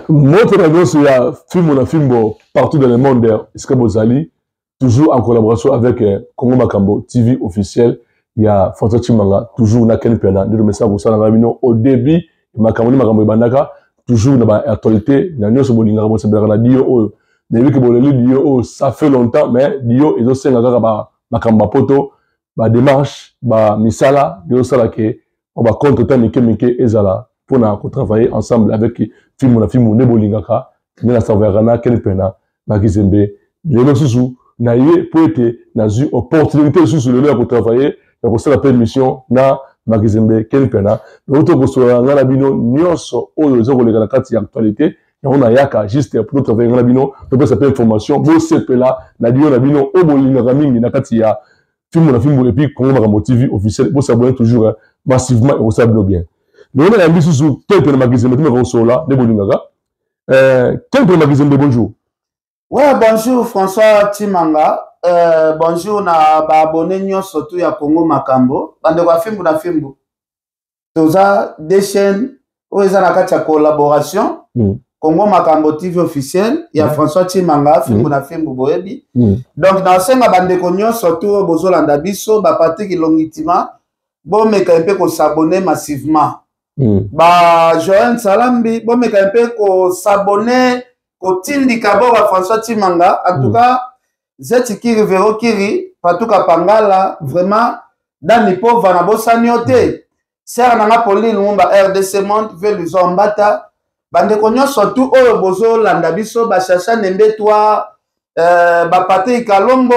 Mbote na nyonso ya fimbo na fimbo partout dans le monde esika bozali, toujours en collaboration avec Congo Makambo TV officiel ya François Tshimanga, toujours na Ken Pena nde tomesana kosala na bino au début makambo ni makambo ebandaka toujours na ba actualité na nyonso bolingaka bosepelaka na dio oyo. Nayebi ke boleli dio oyo ça fait longtemps, mais dio ezosenga kaka ba makambo ya poto, ba démarche, ba misala ezosala ke ba contre temps mike mike ezala mpona kotravailler ensemble avec fimbo na fimbo nde bolingaka nde na travaillaka na Ken Pena Makizembe. Lelo susu na ye mpo ete nazwi opportunité lisusu lelo ya kotravailler, ya kosala mpe mission na Makizembe Ken Pena. Nauti kosolola ngai na bino nyonso oyo eza koleka na kati ya actualité yango, nayaka juste pour travailler ngai na bino, topesa mpe information, bosepela na bino na bino oyo bolingaka mingi na kati ya fimbo na fimbo et puis Congo Makambo TV officiel. Bosabonner toujours massivement, ekosala bino bien. Lelo nayambi susu Ken Pena Makizembe, tumeka kosolola nde bolingaka. Ken Pena Makizembe, bonjour. Ouais, bonjour François Tshimanga. Bonjour na ba abonné nyonso tu ya Congo Makambo. Bandeko ya fimbu na fimbu. Toza deux chaînes oyo eza na kati ya collaboration. Congo Makambo TV officiel ya François Tshimanga, fimbu na fimbu boyebi. Donc nasenga bandeko nyonso tu oyo bozolanda biso, ba Patrick Longitima, bomeka mpe kosabonner massivement. Ba Joël Salambi, bomeka mpe kosabonner, kotindika bo ba François Tshimanga. En tout cas, Zeti Kiri, Vero Kiri, Patuka Pangala, vraiment, Dani Pova na bosani yo te. Sœur nanga Pauline Lumumba RDC Monde, Veluzo Mbata, bandeko nyonso tu oyo bozolanda biso, ba Chacha Nembe toi, ba Patrick Kalombo,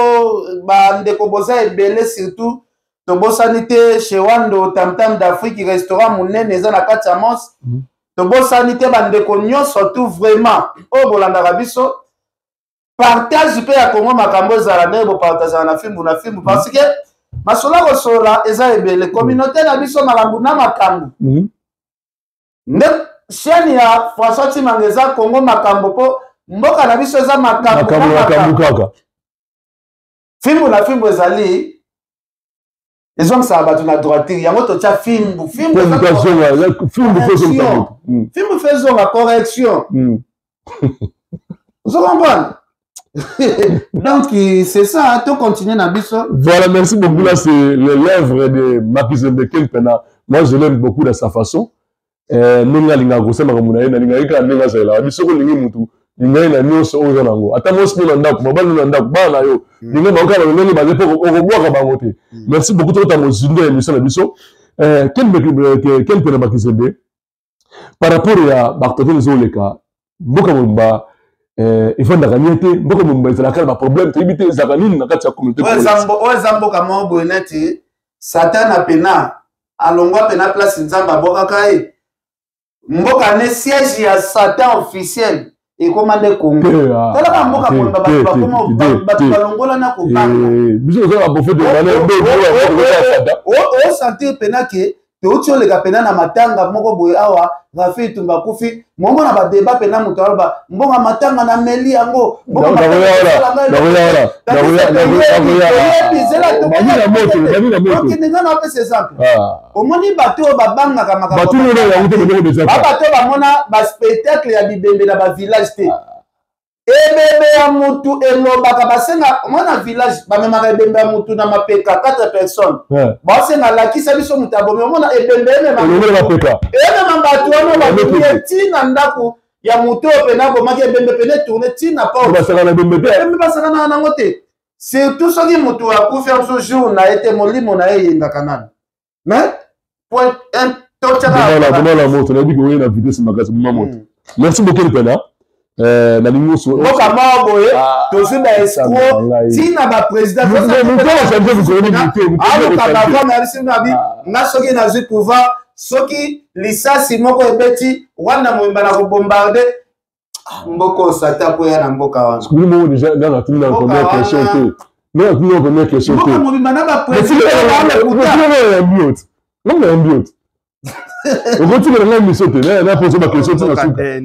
bandeko boza ebele, surtout tobosani te chez Wando Tamtam d'Afrique, restaurant monene eza na kati ya Mons. Tobosani te bandeko nyonso tu vraiment oyo bolandaka biso, partage mpe ya Congo Makambo ezala ndenge bopartageaka na fimbu na fimbu, parce que masolo ya kosolola eza ebele. Communauté na biso, makambo na makambo nde chaîne ya François Tshimanga eza Congo Makambo, mpo mboka na biso eza makambo na makambo kaka. Fimbu na fimbu ezali ezongisaka bato na droiture, yango totia fimbu. Fimbu fimbu fe ezonga correction. Ozo comprendre? Donc c'est ça, to continuer na biso. Voilà, merci beaucoup. Là, c'est l'œuvre de Makizembe Ken Pena. Moi, je l'aime beaucoup dans sa façon. Ndenge alingaka kosala makambo na ye, nalingaki kaka ndenge azalelaka biso. Soki olingi mutu, linga ye na nyonso oyo oza nango, ata mwasi no na ndako, mobali no na ndako, bana na yo, linga bango kaka ndenge baza mpo okobwaka bango te. Merci beaucoup. Tokota mozindo ya émission na biso. Ken Pena Makizembe, par rapport ya baactualité ezoleka, mboka mobimba efandaka nie te, mboka mobimba ezalaka na baproblème, toyebi te ezalaka nini na kati ya communauté. Oyo eza mboka moko boye neti Satana pena alongwa pena place Nzambe abwakaka ye. Mboka ne siège ya Satan officiel ekoma nde Congo. Talaka mboka mobimba, bato bakoma, bato balongola na kobanga. Biso toza ba prophète. Osentir pena ke touti oleka pena na matanga moko boye awa, Rafi Tumba akufi mongo na badeba pena, moto aloba mbongo ya matanga na meli yango. Okende nga na apesa exemple. Omoni bato oyo babangaka makambo, bato oyo bamona baspectacle ya bibembe na bavillage te. Ebembe ya mutu elobaka, basenga mwana village, bamemaka ebembe ya mutu na mapeka, 4 personnes, basenga lakisa biso moto abomi. Omona ebembe emema bato wana, babomi ye ntina ndako ya motu oyo pene abomaki. Ebembe pene tourne ntina porte, ebembe basakanaka nango te, surtout soki motu akufi biso jour na ye te, molimo na ye eyengaka nano. Mais point totiaka moto, nayebi koye na vitesse makasi, boma moto. Merci beaucoup Lipena. Nalingi nyonso mboka moko boye tozwi baescroc ntina baprésident aluka bavama ya biso na bi nga. Soki nazwi pouvoir, soki lisasi moko ebeti Rwanda mobimba na kobombarde mboka oyo, Satan akoya na mboka wana. Moko déjà nga natuni na première question te, nga natuni na première question te. Mboka mobimba na baprésident. Nga yambi yo te, okotikela ngai miso te na pose baquestion ntina suka.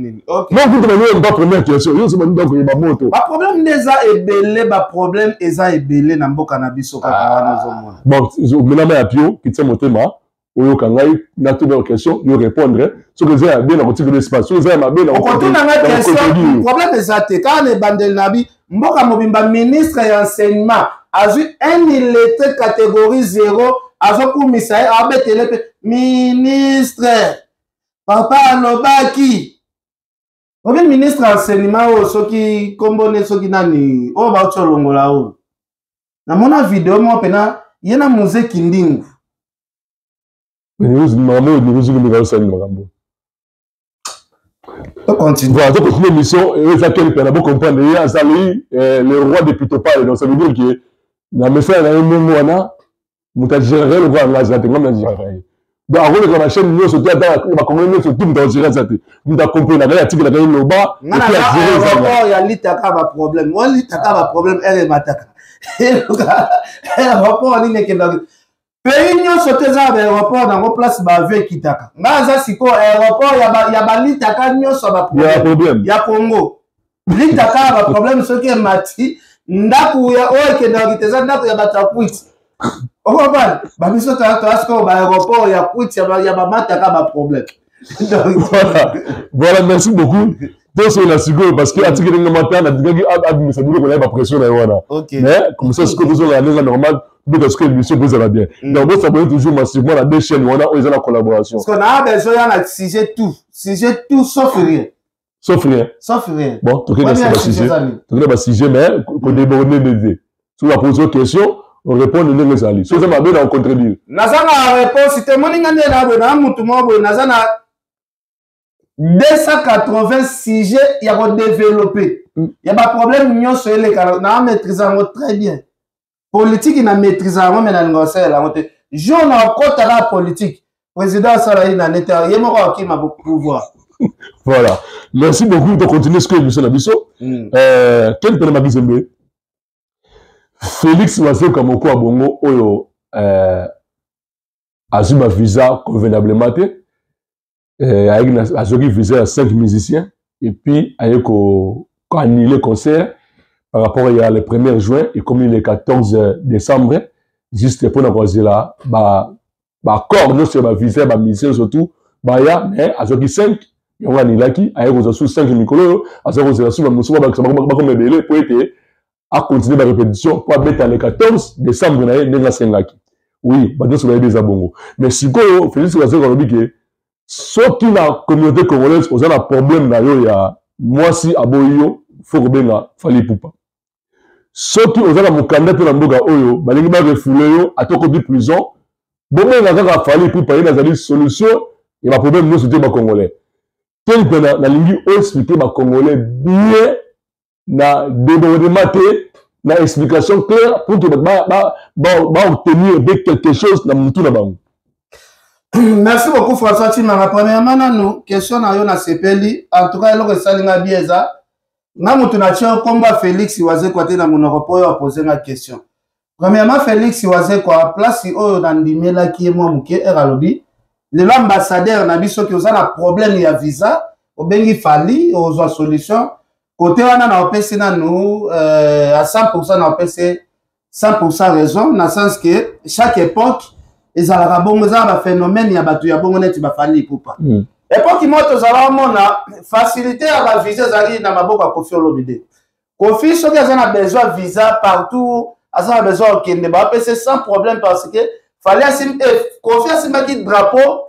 Non, kutu bango ba première question yo so baninga koyeba moto. Baproblème nde eza ebele, baproblème eza ebele na mboka na biso kaka wana ozomona. Bon, omelama ya pio, kitia motema. Oyoka ngai natuna yo question, yo répondre. Soki eza ya bien, nakotikela espace. Soki eza ya mabe, okotuna ngai question. Problème eza te. Kaka na ebandeli na bi mboka mobimba, ministre ya enseignement azwi un illettré catégorie 0, azokumisa ye, abetele mpe ministre. Papa alobaki obi ministre ya enseignement oyo, soki nkombo ne, soki nani oyo bauti olongola oyo, namona video moko mpena ye na Muze Kindingu. Makambo oyo nikozikimika osali makambo. Tocontinue. Voilà, tocontinue émission. Eza Ken Mpiana, bocomprendre ye azali le roi de Pitopale. Donc ça veut dire que na message na ye ndenge wana, moto agéraka ye lokola nga aza te. Nga agéraka ye, donc akoleka na chaîne nyonso te, ata bakongole nyonso tu, moto agéré aza te. Moto akomprenaka ye, atikelaka ye loba. Nga na aéroport ya litaka baproblème wa litaka baproblème ere emataka aéroport nini ekendaki pays nyonso te, eza na baaéroport nango place baavion ekitaka. Nga aza sikoyo aéroport ya balitaka nyonso ya baproblème ya Congo, litaka ya baproblème. Soki emati, ndako ya oyo ekendaka kita eza ndako ya bato ya kwiti. Okomprendre babiso toya sikoyo baaéroport ya kwiti ya bamataka baproblème. Voilà, voilà, merci beaucoup. Tosola sikoyo parce que atikeli nga mata, nalingaki abimisa biloko na ye, bapression na ye wana. Mais comme ça sikoyo tozonga ndenge normal, tobeta sikoyo émission mpo ezala bien. Donc bosabone toujours massivement na deux chaînes wana oyo eza na collaboration. Parce que na besoin ya na sujet tout, sujet tout sauf rien. Sauf rien. Sauf rien. Bon, tokende na basujet, tokende basujet, mais kodéborde nde te. Soki bapose question, orépondre ndenge ezali. Soki eza mabe, na ocontredire. Naza na réponse te. Moni nga nde na boye, na mutu moko boye, naza na 280 sujet ya kodévelopper ya baproblème nyonso eleka. Na maîtrise yango très bien. Politike na maîtrise yango, me nalinga kosalela yango te. Jour na okota kaka politique, président asala ye na nete ye moko akima pouvoir. Voilà, merci beaucoup. Tocontinue sikoyo émission na biso. Ken Mpiana Makizembe, Félix Wazekwa moko ya bongo oyo azwi bavisa convenablement te, azwaki visa ya 5 musiciens et puis aye koannuler concert par rapport ya le 1er juin, ekomi le 14 décembre, juste mpona kozela baaccord nyonso ya bavisa ya bamusicien surtout baya. Mais azwaki 5, yango anilaki, aye kozwa su 5 mikolo oyo, aza kozela su bamosusu babakisa, bakoma ebele po ete acontinue barépétition mpo abeta le 14 décembre na ye ndenge asengaki. Oui, bato nyonso bayebi eza bongo. Mais sikoyo Félix Wazekwa alobi ke soki na communauté congolaise oza na problème na yo ya mwasi aboyi yo, fo kobenga Fally Ipupa. Soki oza na mokanda te na mboka oyo, balingi barefouler yo, ata okoti prison, bobenga kaka Fally Ipupa, ye nazali solution ya baproblème nyonso te bacongolais. Tel mpe nalingi oexpliquer bacongolais bien, na débordement te, na explication claire, pour que baobtenir ba, ba, ba quelque chose na mutu na bango. Merci beaucoup, François Timanga. Premièrement nanu question na yo, nasepeli. En tout cas eloko esali nga bien, eza nga motu natie nkombo ya Félix Wazekwa te na monoko mpo oyo apose nga question. Premièrement, Félix Wazekwa, place oyo nandimelaki ye mwa moke ere alobi lelo ambassadeur na biso, soki oza na problème ya visa, obengi Fally, ozwa solution. Kote wana na opesi nanu à 100, na opesi 100 raison, na sens que chaque époque ezalaka bongo, eza na baphénomène ya bato ya bongo neti baFally Ipupa. Époque moko tozala omona facilité ya bavisa ezalaki na maboko ya Koffi Olomide. Koffi soki aza na besoin visa partout, aza na besoin okende, bapesa sans problème, parce que Fally asim, eh, Koffi asimbaki drapeau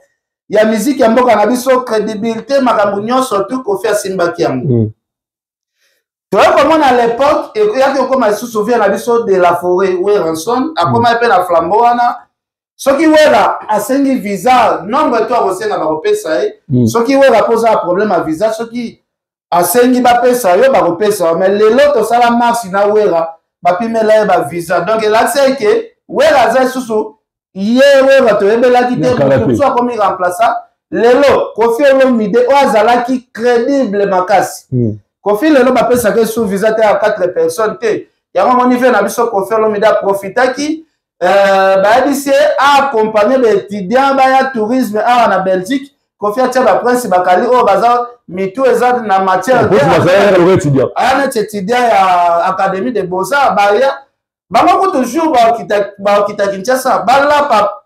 ya musique ya mboka na biso, crédibilité, makambo nyonso tu Koffi asimbaki yango. Toye komona à l'époque eyaki okóma lisusu vie na biso de la forêt, Werrason, akomaki mpe na flambeau wana. Soki Wera asengi visa, nombre to akosenga, bakopesa ye. Soki Wera mpo oza na problème ya visa, soki asengi bapesa yo, bakopesa yo. Mais lelo tosala marche na Wera, bapimela ye bavisa. Donc elakisi eke Wera aza lisusu ye Wera toyebelaki te, moto mosusu akomi remplaçant. Lelo Koffi Olomide oyo azalaki crédible makasi. Koffi lelo bapesaka ye su visa te ya 4 personnes te. Yango moni vie na biso Koffi Olomide aprofitaki, bayebisi ye aaccompagne baétudiant baya tourisme awa na Belgique. Koffi atia baprince bakali oyo baza mitu eza na matière, aya neti étudiant ya Académie de Beaux-Arts, baya bango kutu jour bakita Kinshasa, balapa.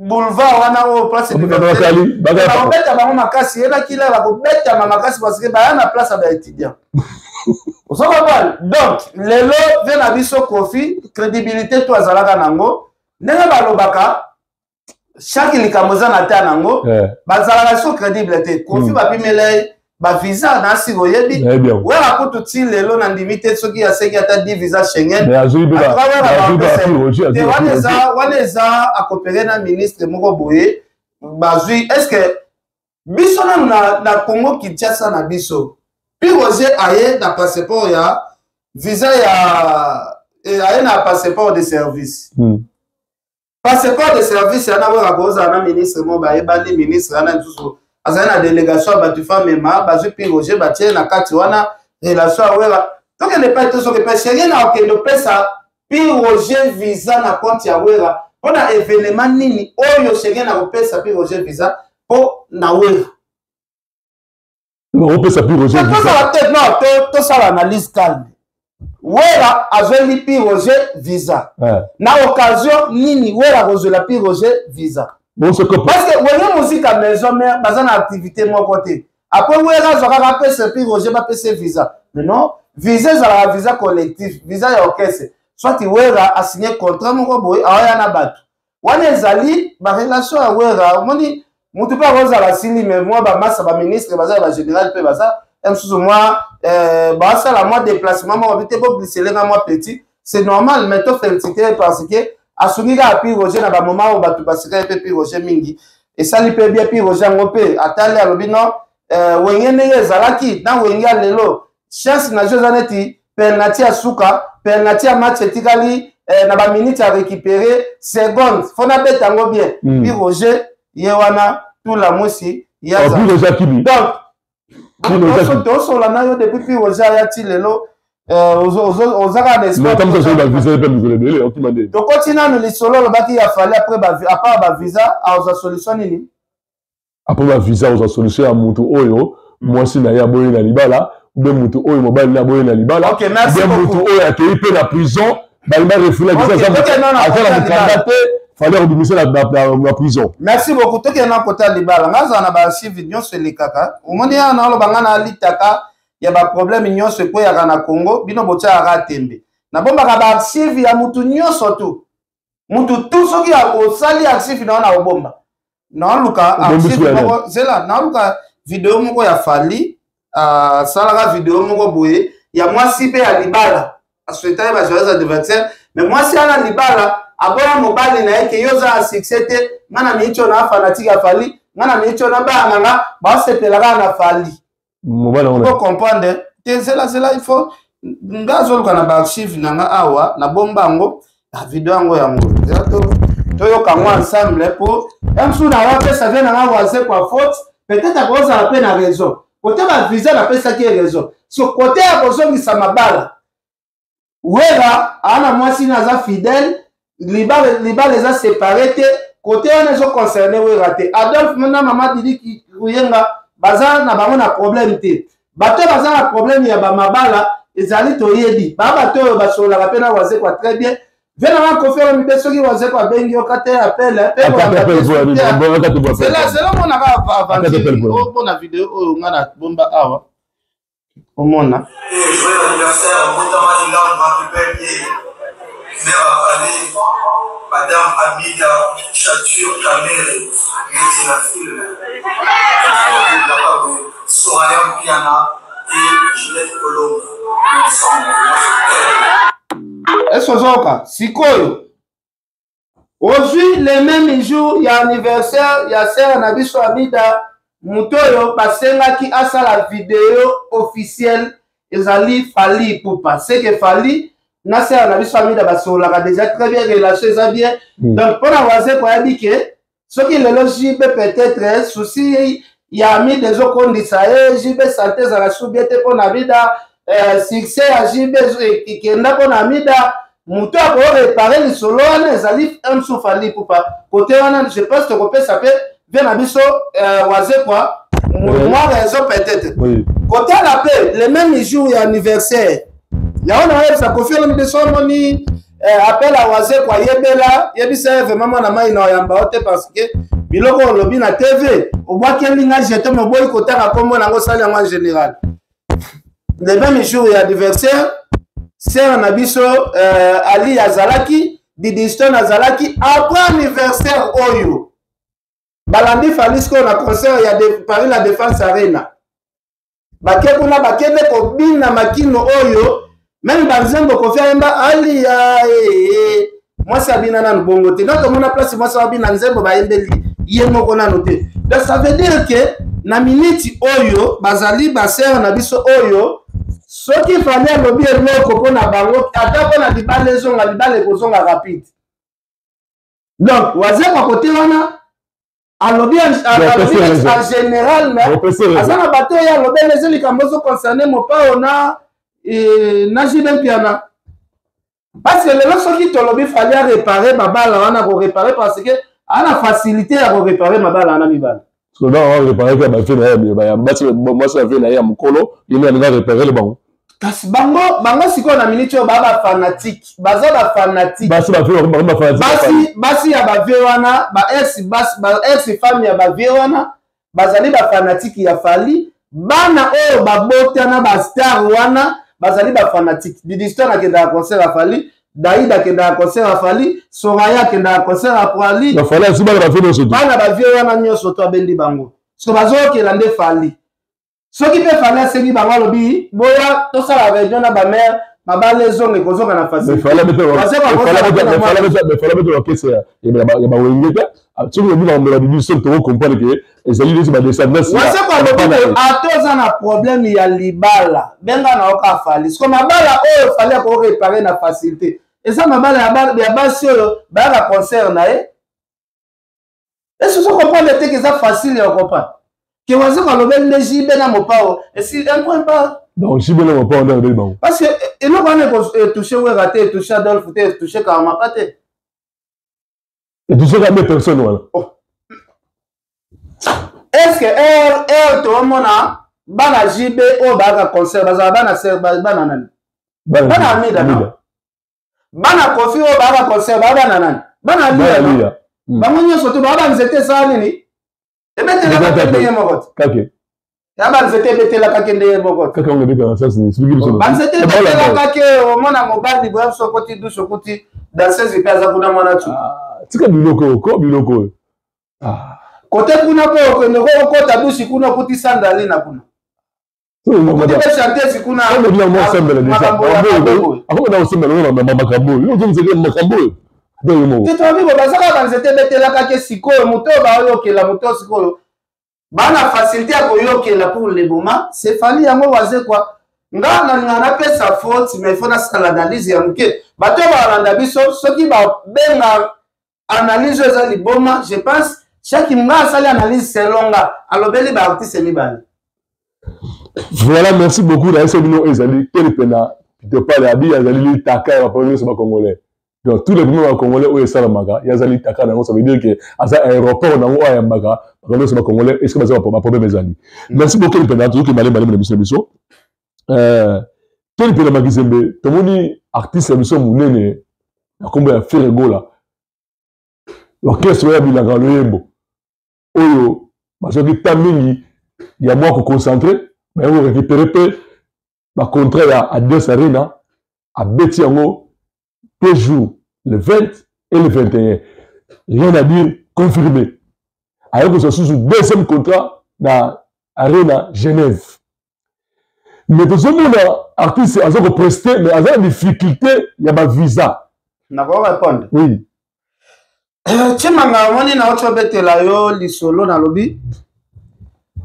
Boulevard wana oyo place bakobeta bango makasi, ye na kila bakobetama makasi parce que baya na place ya baétudiant. Ozo comprendre? Donc lelo vie na biso Koffi, crédibilité to azalaka nango, ndenge balobaka chaque likambo eza na ta nango, bazalaka so crédible te. Koffi bapimela ye bavisa na asili, oyebi Wera kutu ti lelo na ndimi te soki asengi ata 10 visa Schengen. Wana eza akopere na ministre moko boye bazwi. Est ce que biso nanu na Congo Kinshasa na biso, Pi Roger aye na passeport ya visa ya aye na passeport de service. Passeport de service yana, Wera kozala na ministre moko bayebani. Ministre wana lisusu azali na délégation ya bato fa mema, bazwi Pi Roger batie na kati wana. Relation ya Wera, tokende epai te, soki epai Shenge na okende opesa Pi Roger visa na compte ya Wera mpo na événement nini oyo Shenge na kopesa Pi Roger visa mpo na Wera? Opesa Pi Roger visa te? Non, tosala analyse calme. Wera azweli Pi Roger visa na occasion nini? Wera akozwela Pi Roger visa parce que Wenge Musica Maison Mère baza na activité moko te. Après Wera azwa kaka apesa Pi Roger, bapesa visa. Mais non, visa ezalaka visa collectif, visa ya orchestre. Soit Wera asigne contrat moko boye, aoya na bato wana, ezali barelation ya Wera. Omoni, motu mpe akozala asili me mwa bamasa, baministre baza ya bagénéral mpe baza ya mosusu, mwa basala mwa déplacement moko bi te, bogliselenga mwa petit, c'est normal. Mais to félicité parce que asungi kaka Pi Roger na bamoment oyo bato basika ye. Mpe Pi Roger mingi esali mpe bien. Pi Roger yango mpe atali, alobi non, Wenge ndenge ezalaki na Wenge ya lelo, chance na jo eza neti penalty ya suka, penalty ya match etikali na baminute ya récupérer seconde, fo nabeta yango bien. Pi Roger ye wana tula mwisi. Donc tosola na yo depuis Pi Roger aya ti lelo, oza kaka na espoir. Tokoti nanu lisolo olobaki ya Fally. Après, à part bavisa, azwa solution nini? Après bavisa, ozwa solution ya mutu oyo mwasi na ye aboyi na libala, ube mutu oyo mobali na aboyi na libala, ube mutu oyo akei mpe na prison, balingi barefouler, aza na mokanda te, Fally akobimisa na prison. Merci beaucoup. Tokende na kota libala. Nga azala na baarchive nyonso elekaka. Omoni awa naoloba, nga na alitaka ya baproblème nyonso ekweyaka na Congo, bino botiakaka tembe. Nabombaka baarchive ya mutu nyonso tu, mutu tu. Soki osali archive na yo na obomba, naoluka archive moko, zela, naoluka video moko ya Fally asalaka, video moko boye ya mwasi mpe ya libala, asouhaita ye bajoyeux anniversaire. Mais mwasi wana libala aboya mobali na ye ke yo oza na succès te, nga na miniti oyo na fanatique ya Fally, nga na miniti oyo na bana na nga baosepela kaka na Fally. Mobali comprendre te? Zela, zela, il faut nga azoluka na baarchive na nga awa, nabomba yango na video yango. Yango zela, toyoka yango ensemble po mosusu na apesa vie na nga waze kwa faute. Peut-être akozala mpe na raison kote bavisa napesaki ye raison. So kote ya kozongisa mabala, Wera aa na mwasi na aza fidèle, libala eza séparé te, kote wana ezoconcerne Wera te. Adolphe na mama Didi Kuyenga baza na bango na problème te. Bato baza na problème ya bamabala ezali, toyebi baa bato oyo basololaka mpe na Wazekwa très bien. Vie na nga Koffi Olomide, soki Wazekwa abengi yo kate appel mpe zela, omonaka aventure mpona video oyo nga na bomba awa, omona. Joyeux anniversaire, Mbotama Lilamu, happy birthday, Mère Appalé, Madame Amida Chature Kamere, Neti na film, de la part de Soraya Mpiana et Juliette Olonga, ensemble. Est-ce ozoyoka sikoyo? Ozwi le même jour ya anniversaire ya sere na biso Amida, moto oyo basengaki asala video officielle ezali Fally Ipupa. C'est que Fally na sere na biso Amida basololaka déjà très bien, relation eza bien. Donc mpona Waze koyebi ke soki lelo JB, peut-être souci ya Amida ezokondisa ye JB, santé ezala su bien te mpo na Amida, succès ya JB ekenda mpo na Amida, moto akoréparer lisolo wana ezali msu Fally Ipupa. Kote wana, je pense tokopesa mpe vie na biso Wazekwa mwa raison peut-être. Kotala mpe le même jour ya anniversaire yango, na oyebisa Koffi Olomide so omoni Appel à Wazekwa, yebela, yebisa ye vraiment mwana mai na oyamba yo te, parce que biloko olobi na TV, obwakeli nga jeton, oboyi kotanga nkombo nango, osali yango en général. Le même jour ya anniversaire, sœur na biso Ali azalaki, Didiston azalaki, après anniversaire oyo balandi Fally sikoyo na concert ya Paris La Défense Arena. Bake kuna, bakende kobina makino oyo même banzembo Koffi ayemba alia mwasi abina nanu bongo te. Donc omona place mwasi abina nzembo bayembeli ye moko nanu te. Donc ça veut dire que na miniti oyo bazali basere na biso oyo, soki Fally alobi eloko mpona bango, ata mpona libala ezonga, libala ekozonga rapide. Donc Wazekwa kote wana alobi en général, mais aza na bato oyo alobeli, eza likambo ezoconcerne Mopao na JB Mpiana. Parce que lelo soki tolobi Fally arépare mabala wana, korépare parce que ana facilité ya korépare mabala wana mibale. Donc réparé kaka bavieux na ye, basi, mwasi ya vieux na ye ya mokolo, ye nde alinga réparé bango. Kasi bango sikoyo na miniti oyo baa bafanatike, baza bafanatike. Basi bavieux, bango bafanatike. Basi, basi ya bavieux wana, ba ex, ba ex femme ya bavieux wana bazali bafanatike ya Fally. Bana oyo babotana bastar wana bazali bafanatike. Didiston akendaka concert ya Fally, Daida akendaka concert ya Fally, Soraya akendaka concert ya Fally. Fally asi bana bavieux nyonso. Bana bavieux wana nyonso to abendi bango, so bazokela nde Fally. Soki mpe Fally asengi bango, alobi boya tosala réunion na bamare, mabala ezonga, ekozonga na facilité. Fally orchestre ya bawenge te. Soki obi makambo ya biso, tokocomprendre ke ezali neti badescendance. Wazekwa alobi ata oza na problème ya libala, benga na oka Fally. Siko mabala oyo Fally akorépare na facilité eza mabala ya basi oyo bayaka concert na ye. Est-ce que comprendre te ke eza facile ya comprendre ke Wazekwa alobeli nde JB na Mopao, esi un point pas? Donc JB na Mopao nde alobeli bango. Parce que eloko wana etouche Wera te, etouche Adolphe te, etouche Karamaka te. Etouche ka deux personnes wana. Est ce que r toomona bana JB oyo bayaka concert bazala bana ser, bana nani? Bana Amida. No, bana Koffi oyo bayaka concert baa bana nani? Bana Alia. Bango nyonso to baa banzete. Esala nini? Ebetelaka ndenge moko te. Ya banzete ebetelaka ke ndenge moko te. Banzete ebetelaka ke omona mobali boya so okoti douche, okuti danseuse mpe aza kuna, mwana tu. Tika biloko oyo ko, biloko oyo. Kote kuna mpo okende kokota douche kuna, okuti sandali na kuna, okuti mpe chanteuse kuna. Akomona kosembela makambo oyo, ozongiseke makambo oyo. Te, toyebi bazaka banzete ebetelaka ke. Sikoyo moto oyo baoyokela, moto oyo sikoyo bana facilité ya koyokela pour le moment, c'est Fally. Yango Wazekwa, nga nalinga napesa faute, mais faut nasala analyse ya moke. Bato oyo balanda biso, soki babenga analyse oyo eza liboma, je pense chaque nga asali analyse selon nga, alobeli baartiste mibale. Voilà, merci beaucoup. Na yeso bino ezali Ken Mpiana Peter Pale abi azali litaka ya baproblème nyonso bacongolais. Donc tous les problèmes bacongolais oyo esalamaka, ye azali litaka na yango. Ça veut dire que aza aéroport nango oyo ayambaka bato nyonso bacongolais est ce que baza baproblème ezali. Merci beaucoup, Ken Mpiana. Tozoki malemi malemi na biso. Ken Mpiana Makizembe, tomoni artiste ya biso monene na nkombo ya Ferre Gola, orchestre oyo abilaka loyembo oyo bazwaki ta mingi ya mwa koconcentre, bayango korécupere mpe bacontrat ya Adidas Arena, abeti yango 2 jours, le 20 et le 21. Rien à dire, confirmé. Aye kozwa susu deuxième contrat na Arena Genève. Mais tozomona artiste aza kopreste, mais aza na difficulté ya bavisa. Nako répondre. Oui. Tshimanga, omoni, na oti obetela yo lisolo, nalobi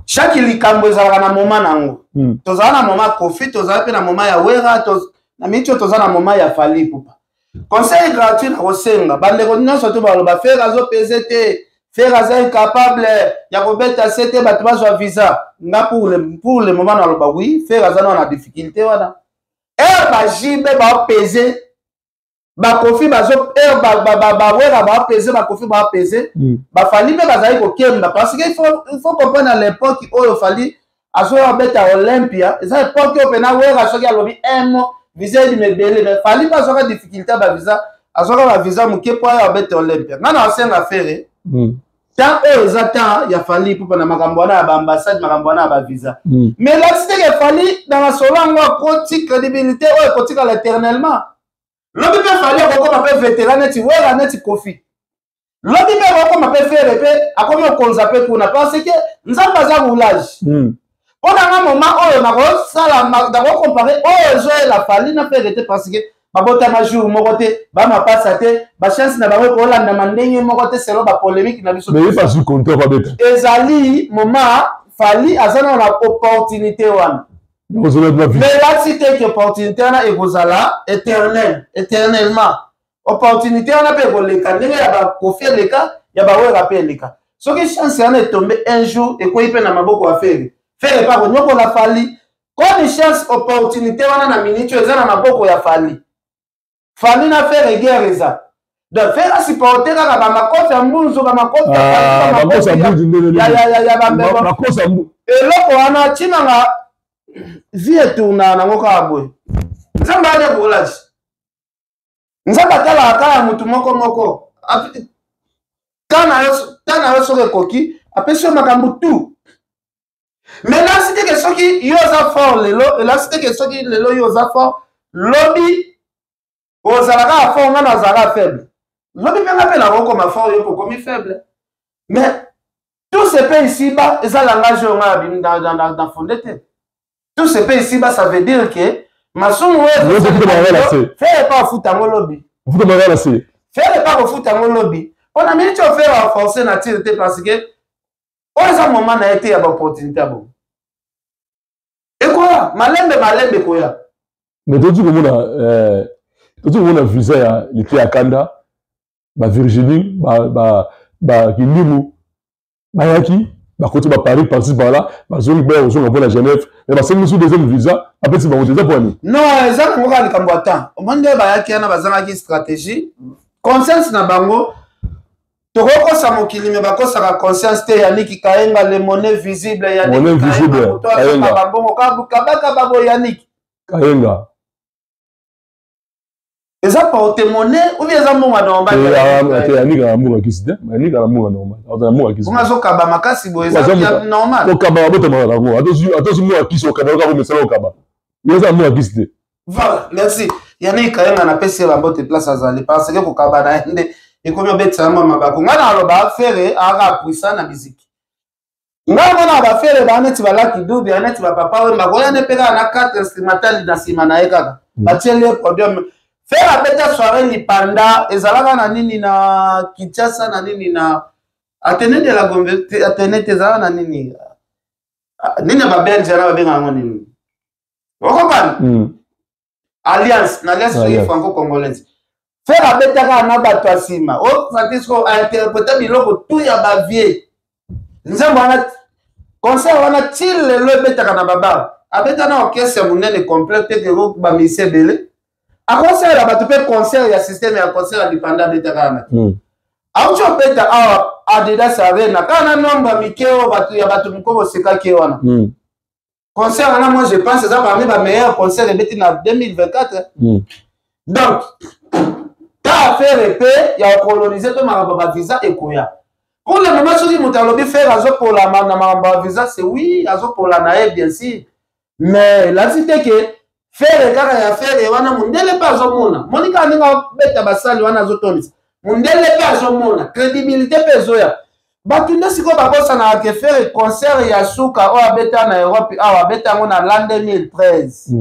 chaque likambo ezalaka na moment nango. Tozala na moment Koffi, tozala mpe na moment ya Wera, na miniti oyo toza na moment ya Fally Ipupa. Conseil gratuit na kosenga bandeko nyonso to baloba Ferre azopese te, Ferre aza incapable ya kobeta se te, bato bazwa visa. Nga pour le moment naloba oui, Ferre aza nano na difficulté wana. Ere baJB baopese, baKoffi bazo, ere baWera baopese, baKoffi baopese, baFally mpe bazali kokemba, parce que il faut comprendre, à l'époque oyo Fally azoya beta Olympia, eza époque oyo mpena Wera soki alobi un mot. Visa ebima ebele, mais Fally mpe azwaka difficulté ya bavisa, azwaka bavisa moke mpo aya abeta Olympia. Ngai na osenga Ferre, temps oyo eza temps ya Fally Ipupa na makambo wana ya baambassade, makambo wana ya bavisa. Mais elakisi te ke Fally na masolo yango akoti crédibilité oyo ekotikala éternellement. Lobi mpe Fally akokoma mpe vétéran neti Wera, neti Koffi. Lobi mpe akokoma mpe Ferre mpe akomi okonza mpe kuna, parce que Nzambe aza roulage. Mpo na nga, moment oyo nakosala, nakocomparer oyo ezoyela Fally na Ferre te, parce que babotama jour moko te, bamapasa te, bachance na bango ekolandama ndenge moko te selon bapolémique na biso. Ezali moment Fally aza nano na opportunité wana, mais elakisi te ke opportunité wana ekozala éternel, éternellement. Opportunité wana mpe ekoleka ndenge ya baKoffi eleka, ya baWera mpe eleka. Soki chance wana etombe un jour, ekwei mpe na maboko ya Ferre, Ferre mpe akonyokola Fally. Comme chance, opportunité wana na minute oyo eza na maboko ya Fally, Fally na Ferre guerre eza. Donc Ferre asupporte kaka bamakofi ya mbunzu, bamakofi ya bambebo, eloko wana ntinanga vie etournaka nango kaka boye. Nzambe ane roulage, Nzambe atalaka kaka ya motu moko moko. Ta na yo soki ekoki, apesi yo makambo tout. Mais elakisi te ke soki yo oza fort lelo, elakisi te ke soki lelo yo oza fort, lobi ozala kaka fort. Nga nazalaka faible, lobi mpe nga mpe nakokoma fort, yo mpe okomi faible. Mais tout se paie ici bas eza langage oyo nga nabimi na fonde te. Tout se paie ici bas, ça veut dire que masumu oyo Ferre pa afuta yango lobi, Ferre pa kofuta yango lobi. Mpona miniti oyo, Ferre aforce nature te, parce que oyo eza moment na ye te ya baopportunité ya bongo. Ekoya malembe malembe, ekoya. Mais toti komona visa ya Lite ya Kanda, baVirginie, baKindimu bayaki, bakoti baParis par-ci par-là, bazongi, baya kozonga mpona Genève, mais basengi mosusu deuxième visa, apesi bango te. Eza mpo nini? Non, eza nango kaka likambo ya temps. Omoni nde bayaki wana, bazangaki stratégie, conscience na bango. Tokokosa mokili, me bakosaka conscience te. Yaniki Kayenga, le monnaie visible. Monnaie visible. Kayenga bambongo kabaka bo Yaniki Kayenga. Eza porte monnaie ou bien eza mbongo ya normal? Te, Yaniki na mbongo ya kisi te, Yaniki na mbongo normal, aza na mbongo ya kisi. Bongo azokaba makasi boye, eza normal? Kokaba, babotamaka nango. Atosi mbongo ya kisi, okaba kaka komesala okaba. Ye eza mbongo ya kisi te. Voilà, merci. Yannick Kayenga, napesi ye bambote place azali, parce que kokaba na ye nde ekomi obetisa yango mabako. Ngai na aloba, Ferre aka puissant na musique. Ngai mona baFerre baa neti balaki dubi, ya neti bapapa Wemba, koya ne mpe kaka na quatre instrumental na nsima na ye, kaka batieli ye podium. Ferre abeta soirée lipanda, ezalaka na nini na Kinshasa, na nini, na Athénée de la Gombe, Athénée te, ezalaka na nini nini ya babelge wana, babengaka yango nini, okomprendre? Alliance, na Alliance soki franco congolaise. Ferre abetaka na bato ya nsima, osanti siko ainterprete biloko tu ya bavie nzembo wana. Concert wana ti lelo ebetaka na babar. Abeta na orchestre ya monene complet te, ke bamisi ebele, akosalela bato mpe concert ya système ya concert ya lipanda. Abetaka wana te. Auti obeta awa Adidas Arena, kaka na nombre ya mike oyo bato ya bato moko bosekaki ye wana. Concert wana, moi je pense eza parmi bameilleur concert ebeti na 2024. Donc ta affaire mpe ya kocolonize mpe makambo ya bavisa ekoya. Pour le moment, soki moto alobi Ferre azopola na makambo ya visa, c'est oui, azopola na ye bien sûr, mais elakisi te ke Ferre kaka ya Ferre wana. Mondele mpe azomona, moni kaka ndenge abeta basali wana, azotondisa. Mondele mpe azomona crédibilité mpe ezoya. Bato nde sikoyo babosanaka ke Ferre, concert ya suka oyo abeta na Europe awa, abeta yango na l'an 2013.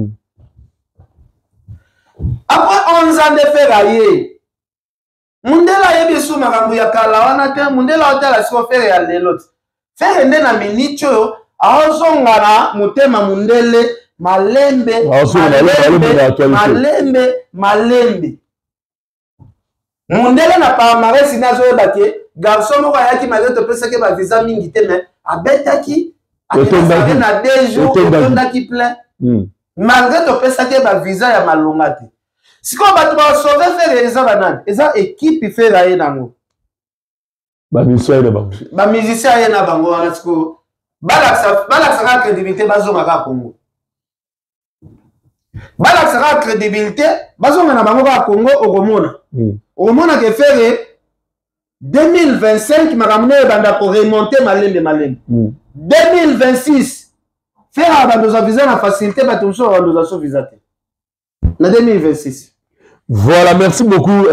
Après 11 ans nde Ferre aye. Mundele ayebi esu makambo ya kala wana te. Mundele aotala siko Ferre ya lelo te. Ferre nde na miniti oyo aozonga na motema mundele malembe malembe malembe malembe. Mundele na palmarès nde azoyeba ke garçon moko ayaki, malgré topesaki bavisa mingi te, mais abetaki na 2 jours, etondaki plein, malgré topesaki bavisa ya malonga te. Sikoyo bato basauve Ferre eza banani? Eza équipe Ferre aye nango. Bamusicien aye na bango. Bamusicien aye na bango wana. Sikoyo balakisa kaka crédibilité, bazonga kaka Congo. Balakisa kaka crédibilité, bazonga na bango kaka Congo, okomona. Okomona ke Ferre 2025 makambo nayo ebanda koremonte malembe malembe. 2026 Ferre abanda ozwa visa na facilité, bato mosusu babanda ozwa so visa te na 2026. Voilà, merci beaucoup.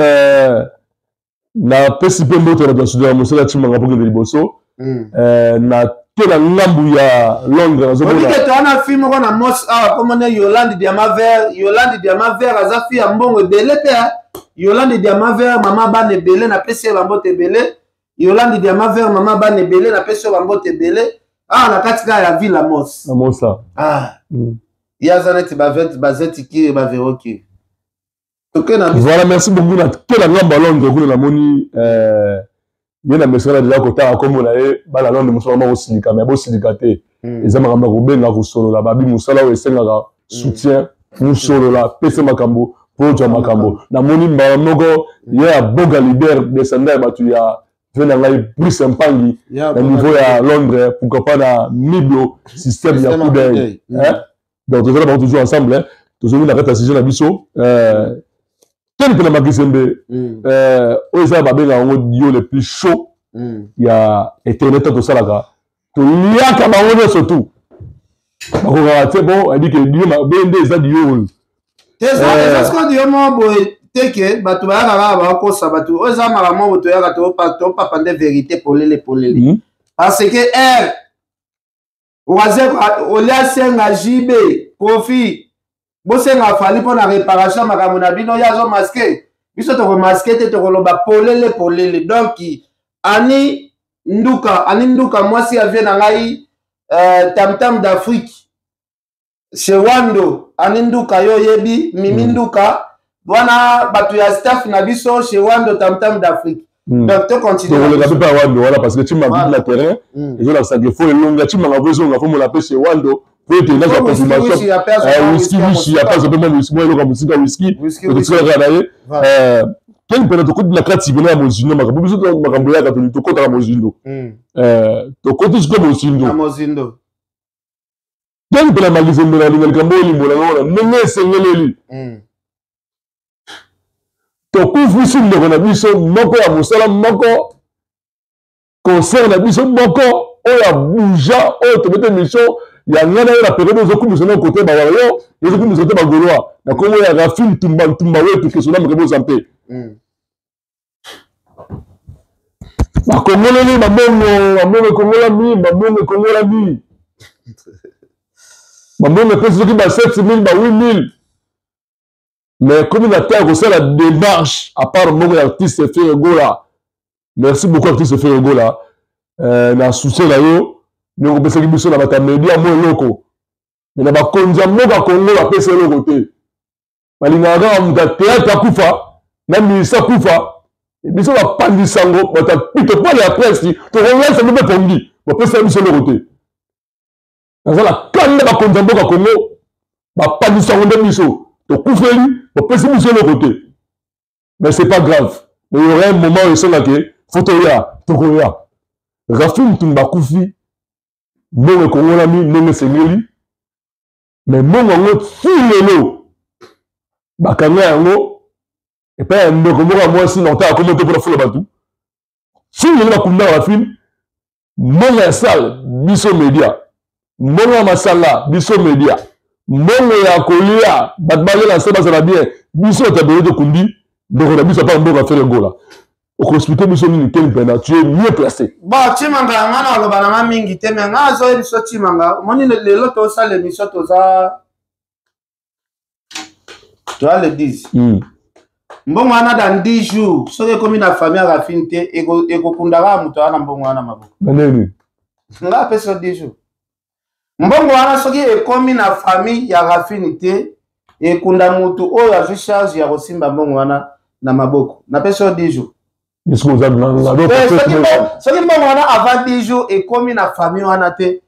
Napesi mpe mbote na bato ya mosala Tshimanga mpo kende liboso. Na te na ngambu ya Londres nazomona toa na fille moko na mos awa komona Yolande Diamant Vert. Yolande Diamant Vert aza fille ya mbongo ebele mpe. Yolande Diamant Vert, mama bana ebele, napesi ye bambote ebele. Yolande Diamant Vert, mama bana ebele, napesi yo bambote ebele awa na kati kaka ya ville ya Mos. Na Mosa. Ah. Ye aza neti bazeti kiri bavero kiri. Voilà, merci beaucoup. Na te na ngambo ya Londres kuna namoni ye na mesana deja kotanga nkombo na ye. Bana Londres mosusu bango kosilika, me bosilika te. Eza makambo ya kobenga kosolola. Babi mosala oyo esengaka soutien, mosolola, pesa makambo mpo ozwa makambo. Namoni mbala moko ye ya boga leader descendant ya bato ya ve na ngai Brice Mpangi na niveau ya Londres, pourquoi pas na Miblo système ya coup d'œil. Donc tozala bango toujours ensemble. Tozongi na kati ya sujet na biso tene mpe na Makizembe oyo eza babengaka yango dio le plus chaud ya internet. Tosalaka, toliaka bango nyonso tu bakokaka te. Bon, adi ke dio mabe nde eza dio oyo. Eza sikoyo dio moko boye te ke bato bayaka kaka bakosa bato. Oyo eza makambo moko toyaka topapa nde vérité polele polele, parce que r Wazekwa olia asenga JB Kofi, bosenga Fally mpo na réparation makambo na bino. Ye azo maske biso, tokomaske te, tokoloba polele polele. Donc Ani Nduka, Ani Nduka, mwasi ya vie na ngai, Tamtam d'Afrique chez Wando. Ani Nduka, yo oyebi Mimi Nduka wana, bato ya staff na biso chez Wando, Tamtam d'Afrique. Donc to continue. Tokoleka mpe pa Wando wana parce que Tshimanga na terrain ezolakisa ke fo elonga Tshimanga fo ezonga fo mola mpe chez Wando po ete nazwa confirmation. Whisky wishi ya pasi mpe mwa whisky, mwa eloko ya mosika, whisky tokotikala kaka na ye. Keni mpena tokoti na kati pena ya mozindo makambo biso, makambo eyaka tokotaka mozindo, tokoti sikoyo mozindo. Keni mpena Makizembe, nalinga likambo oyo limbola yango wana ndenge esengeleli. Tokufisi ndeko na biso moko ya mosala moko, concert na biso moko oyo abuja oyo tobete mission ya ngai na yo na periode ozokumisa na kote bawario, ozokumisa te bagaulois na kombo ya Rafine Ntumba Ntumba wetu kesona mokeboza mpe bakongoleli babongo, bambongo ekongolami, bambongo ekongolami, bambongo epesi soki ba 7000, ba 8000, mais komi na temps ya kosala démarche à part moko ya artiste Ferre Gola. Merci beaucoup artiste Ferre Gola, na soutien na yo ndenge opesaki biso na bato ya media mwa eloko, mais na bakonzi ya mboka Congo bapesa eloko te. Balingaka kaka moto ya théâtre akufa na ministre akufa, biso bapanzi sango, bato ya pito pole ya presse, tokolalisa mpe pongi, bapesa biso eloko te. Naza na kanda, bakonzi ya mboka Congo bapanzi sango nde biso tokufeli, bapesi biso eloko te. Mais c'est pas grave, mais il y aura un moment oyo esengake fo toya, tokoya. Rafi Ntumba akufi, mbongo ekongolami ndenge esengeli, mais mbongo yango ti lelo bakanga yango epai ya ndeko moko ya mwasi na kotala kombo te mpona fula bato. Ti lelo bakundaka bafilme, mbongo ya sale biso media, mbongo ya masanga biso media, mbongo ya kolia bato balia na se bazala bien biso bato ya bele. Tokundi ndeko na biso apa mboka Ferre Gola. Okoexplike biso nini te mpena tu es mieux placé? Bon, Tshimanga, nga na oloba na nga mingi te, me nga azoyebi biso. Tshimanga, omoni lelo tosala émission, toza toza le 10. Mbongo wana dans 10 jours soki ekomi na famille ya Rafine te, ekokunda kaka moto wana mbongo wana maboko. Na nini? Nga apesi yo 10 jours. Mbongo wana soki ekomi na famille ya Rafine te, ekunda motu oyo azwi charge ya kosimba mbongo wana na maboko. Napesi yo 10 jours. Soki mbongo wana avant 10 jours ekomi na famille wana te,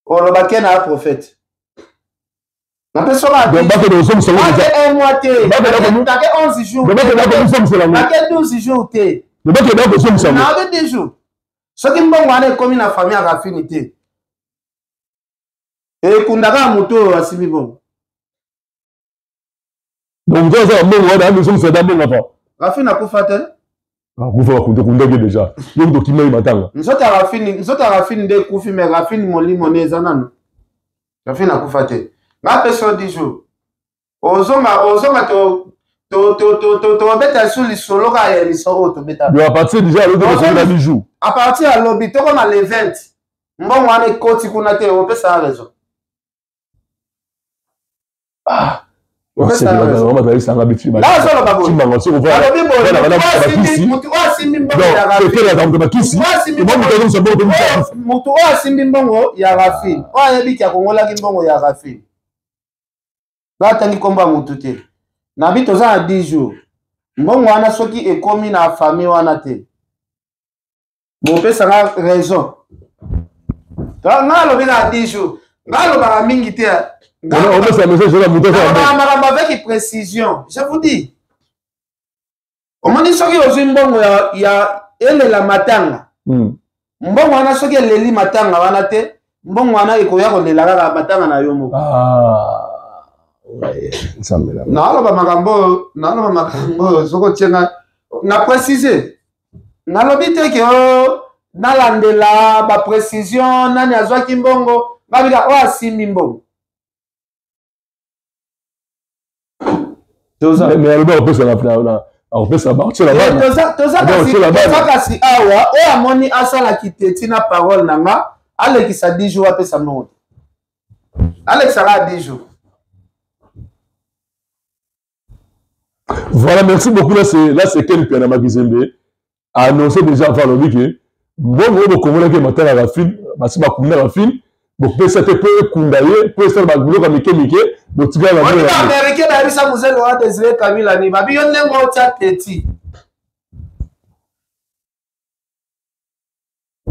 oloba ke na prophète. Napesi yo un mois te, nake 11 jours, nake 12 jours te, nake 10 jours. Soki mbongo wana ekomi na famille ya Rafini te, ekunda kaka motu oyo asimbi mbongo. Donc moto aza na mbongo wana amizongisa da mbongo apa. Rafine akufa te. Akufa bakundaki deja. Yo moto okimaki matanga. Nzoto ya Rafine, nzoto ya Rafine nde ekufi mais Rafine molimo ne eza nanu. Rafine akufa te. Nga pesa yo 10 jours. Ozonga ozonga to to to to to tobeta lisusu lisolo kaka ya émission oyo tobeta. Donc à partir déjà lobi tokomi na 10 jours. À partir ya lobi tokoma le 20. Mbongo wana ekoti kuna te opesa raison. Ah moto oyo asimbi mbongo ya rafine oyo ayebiki akongolaki mbongo ya rafine batangi nkombo ya motu te nabi toza na 10 jours mbongo wana soki ekomi na famille wana te bopesa nga raison nga alobi na 10 jours nga alobaka mingi te makambo avec précision je vous dis omoni soki ozwi mbongo ya, ya elela matanga Mbongo wana soki eleli matanga wana te mbongo wana ekoya kolela kaka matanga na yo moko ah, naaloba makambo oyo naaloba makambo oyo soki otienga na précise nalobi te ke o nalandela baprécision nani azwaki mbongo babika oyo asimbi mbongo mais alobi akopesa akopesa baotiela bana toza kasi awa oyo amoni asalaki teti na parole na nga alekisa 10 jours apesa mbongo te alekisaka 10 jours. Voilà, merci beaucoup. Là, c'est, là, c'est Ken Piana Makizembe a annoncé déjà avant alobi ke mbongo oyo bokongolaki matala rafine basi bakunda rafine bopesa te mpo ekunda ye mpo esala babiloko ya mike mike botikala baaméricain bayebisa muzee Laurent Désiré Kabila ni babi yo ndenge otya teti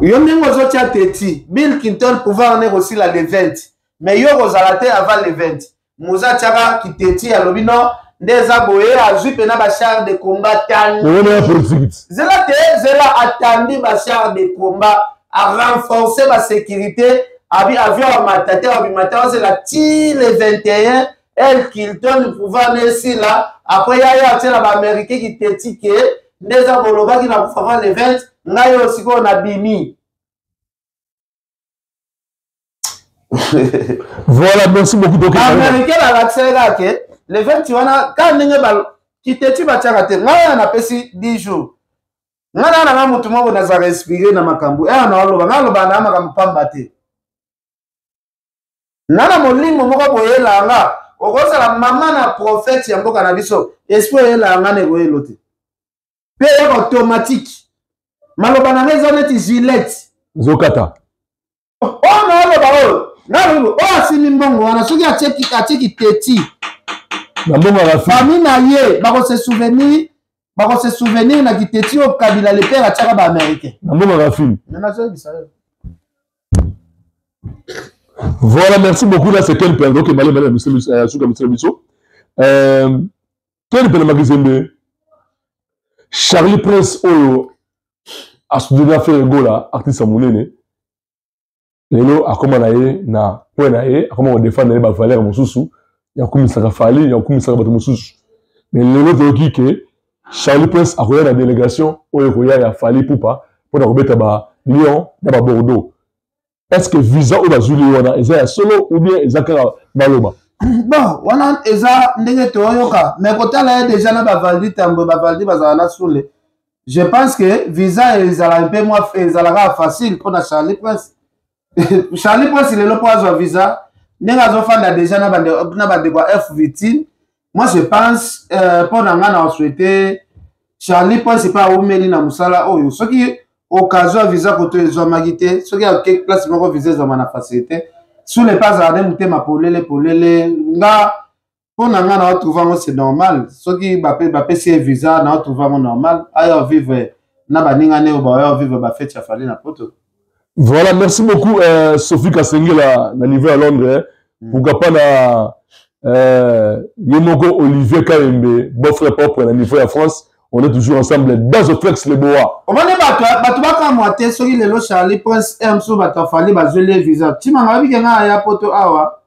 yo ndenge ozotya teti Bill Clinton pouvoir ne kosila le 20 mais yo kozala te avant le 20 Muza atiaka kiteti alobi non nde eza boye azwi mpena bachar de combat tandizela te zela atandi bachar de combat arenforce basécurité abi avion amata te abima te azela ti le 21 el kilton pouvoir na esila après yaya atiela baaméricain kiteti ke nde eza bolobaki na kufa avant le 20 ngai oyo sikoyo nabimi. Voilà, merci beaucoup. Donc, Américain balakisaki kaka ke le 20 wana kaka ndenge kiteti batiaka te ngai wana napesi 10 jours ngai naa nanga motu moko nazalaka inspiré na makambo eya naoloba ngai alobaka naa makambo pamba te nga na molimo moko boyela nga okozala mama na prophète ya mboka na biso esprit oyela nga na ekoyelo te mpe eyaka automatique maloba na ngai eza neti gilete zokata oyo naoloba oyo nalobi oyo asimbi mbongo wana soki atie kiteti na mbongo ya famille na ye bakose souvenir bakose souvenir na kiteti oyo kabila le père atiaka baaméricain na mbongo ya film nazoyebisa yo. Voilà, merci beaucoup. Là, c'est Ken Pendo qui m'a allé monsieur Biso. Ken Pendo Makizembe, Charlie Prince oyo asudena Ferre Gola, artiste ya monene, lelo akoma na ye na point na ye, akoma kodefendre ye bavaleur mosusu ya kokumisaka Fally, ya kokumisaka bato mosusu. Mais lelo toyoki ke Charlie Prince akoya na délégation oyo ekoya ya Fally Ipupa mpona kobeta ba Lyon na ba Bordeaux. Est-ce que visa oyo bazwili ye wana eza ya solo ou bien eza kaka maloba? Bon, wana eza ndenge toyoka, mais kotala ye deja na bavaldi tambwe, bavaldi bazala na sule. Je pense que visa ezala mpe mwa ezalaka facile mpona Charlie Prince. Charlie Prince lelo mpo azwa visa ndenge azofanda deja na bandeko ya F Vitine. Moi je pense mpo na ngai na souhaite Charlie Prince mpe awumeli na mosala oyo soki occasion ya visa koto ezwamaki te soki ake place moko visa ezwama na facilité sule mpe azala nde motema polele polele nga mpo na ngai na otrouve yango c'est normal soki bapesi ye visa na otrouve yango normal aya vivre na baninga ne oyo baoya vivre bafete ya Fally na poto. Voilà, merci beaucoup Sophie Kasengela na niveau ya Londres. Pourquoi pas na ye moko Olivier Kayembe, beau-frère propre na niveau ya France. On est toujours ensemble dans le Flex le Boa. Omoni bato bato bakamwa te soki lelo Charlie Prince m so bato ya Fally bazweli ye visa timanga babike ngai aya poto awa.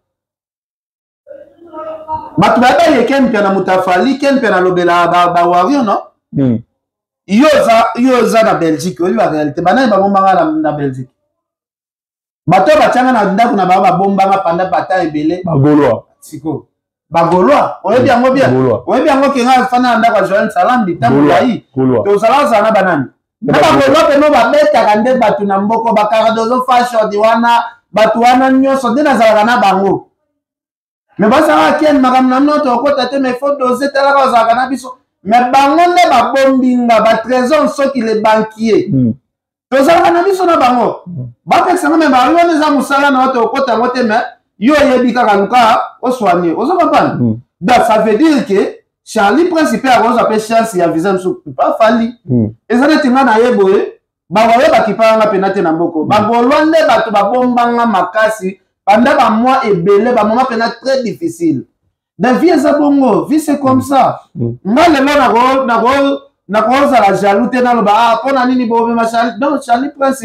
Bato bayeba ye Ken Mpiana moto afali Ken Mpiana alobela ba Warrior non? Yo oza yo oza na Belgique, oyebi ba réalité. Banani babombanga na Belgique? Bato oyo batianga na ndako na bango babombanga pendant bata ebele. Ba Gaulois. Siko. Ba Gaulois, oyebi yango bien. Oyebi yango ke nga fanda na ndako ya Joël Salambi ntango molai. Tozala ozala na banani? Na bagaulois peno babetaka nde bato na mboko ba Cardozo fashion wana bato wana nyonso nde nazalaka na bango. Me bazalaka ken makambo na bino tokota te, mais faut doser talaka bazalaka na biso. Mais bango nde babombi nga ba trésor soki le banquier. Tozalaka na biso na bango. Bapekisa nga me bari wana eza mosala na yo tokota yango te, mais yo oyebi kaka luka osoigne. Ozo comprendre? Donc ça veut dire que Charlie Prince mpe akozwa mpe chance ya visa mosusu pa Fally. Eza neti nga na ye boye bawayo bakipaka nga mpena te na mboko. Bagaulois nde bato babombanga makasi pendant ba mois ebele, ba moment mpena très difficile. La vie eza bongo, vie c'est comme ça. Nga lelo nakozala jaloux te naloba ah mpona nini bobema Charlie. Donc Charlie Prince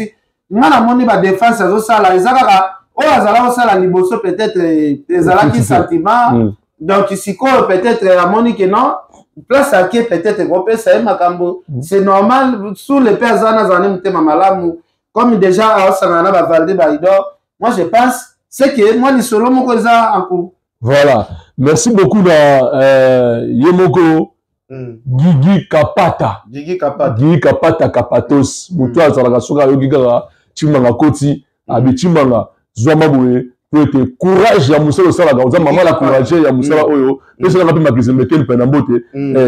nga namoni ba défense azosala eza kaka oyo azala kosala liboso peut-être ezalaki sentiment. Donc sikoyo peut-être amoni ke non place ake peut-être ekopesa ye makambo, c'est normal. Sous le pe aza nazala ne motema malamu comme déjà aosangana na bavalde baidor. Moi je pense c'est que moi lisolo moko eza en cours. Voilà, merci beaucoup na ye moko Gigi Kapata. Gigi Kapata. Gigi Kapata Kapatos. Moto azalaka soki ayoki kaka Chimanga koti, abi Chimanga zwa maboye po ete courage ya mosala osalaka, oza mama la courage ya mosala oyo pesalaka mpe makizembe Ken Mpiana mbote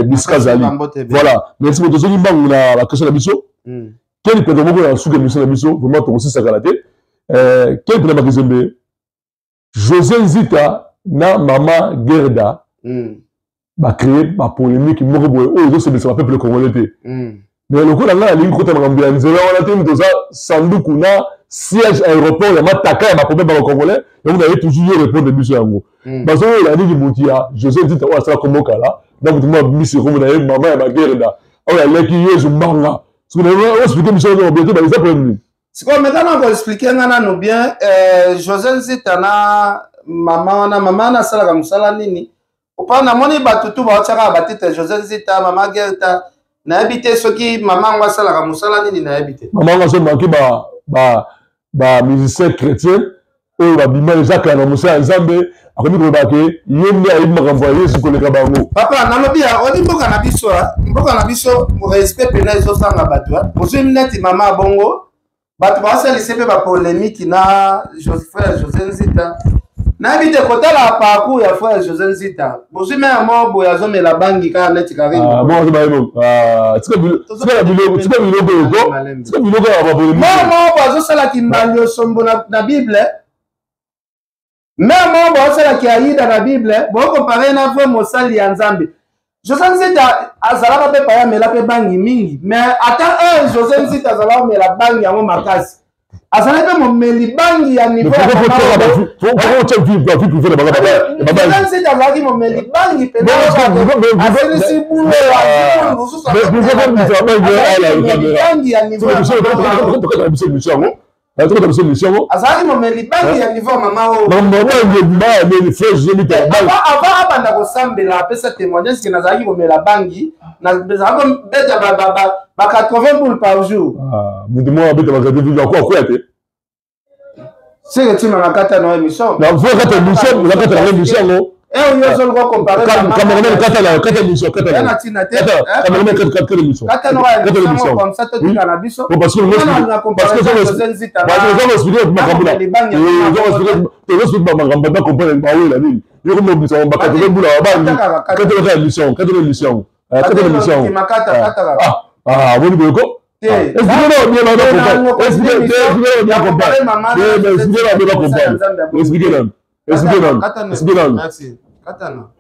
bisika azali. Voilà, merci beaucoup. Tozongi mbangu na ba question na biso. Ken Mpiana moko ya suka émission na biso, vraiment tokosisaka te. Ken Mpiana makizembe José Nzita na mama Gerda ba créer ba polémique moko boye oyo ezosepelisa ba peuple congolais te. Mais lokola ngai nalingi kokota makambo ya nzela wana te, moto oza sanduku na siège aéroport ya mataka ya baproblème ya bacongolais, yango naye toujours yo répondre biso yango. Bazoyola nini moto ya José Nzita oyo asala kombo kala na moto moko abimisi kombo na ye mama ya bagerda oyo aleki Yezu mbanga. Soki oexplike biso yango bien te, eza problème nini? Sikoyo meka na koexplike nga nano bien, José Nzita na mama wana, mama wana asalaka mosala nini? Opa namoni bato tu baotiaka batitre José Nzita, mama Gerta, nayebi te soki mama yango asalaka mosala nini, nayebi te. Mama yango azomanke ba musicien chrétien oyo babima eza kala na mosala ya Nzambe, akomi koloba ke ye nde ayebi makambo ya Yesu koleka bango. Papa nalobi ya oyebi mboka na biso, mboka na biso respect mpena ezosanga bato. Ozwi neti mama bongo bato basalise mpe bapolemiki na frère José Nzita. Nayebi te kotala parcours ya frère José Nzita, bozwi me ya moko boye azomela bangi kaka neti Karine. Tika biloko yoko, tika biloko ya bapolemiki. Moko moko boye azosala kimbandi osombo na Bible, mare moko boye azosalaki aida na Bible, bokompare na vrai mosali ya Nzambe. José Nzita azalaka mpe paya amela mpe bangi mingi, mais ata un José Nzita azalaka komela bangi yango makasi, azalaki mpe momeli bangi ya niveau ya José Nzita azalaki momeli bangi mpenza, asilisi bulo mosusu bangi ya niveau Azokota biso émission yango. Azalaki momeli bangi ya niveau ya mama oyo. Avant abanda kosambela apesa témoignage ke nazalaki komela bangi, nazalaki kobeta ba 80 boules par jour. Moto moko abeta ba 80 boules akoya te. Seke timaka kata na émission. Na kata émission, na kata na émission yango. Eh, yo solo ko comparer cameraman kata na kata émission kata na tina te cameraman kata kata émission kata na émission comme ça to tika na biso parce que parce que parce que ça expliquer makambo na yo expliquer to expliquer makambo ba comprendre ba wela nini yo ko mobisa ba kata bula ba bangi kata kata émission kata émission kata émission ah ah boni boyoko expliquer nanu expliquer nanu expliquer nanu. Merci. Katana.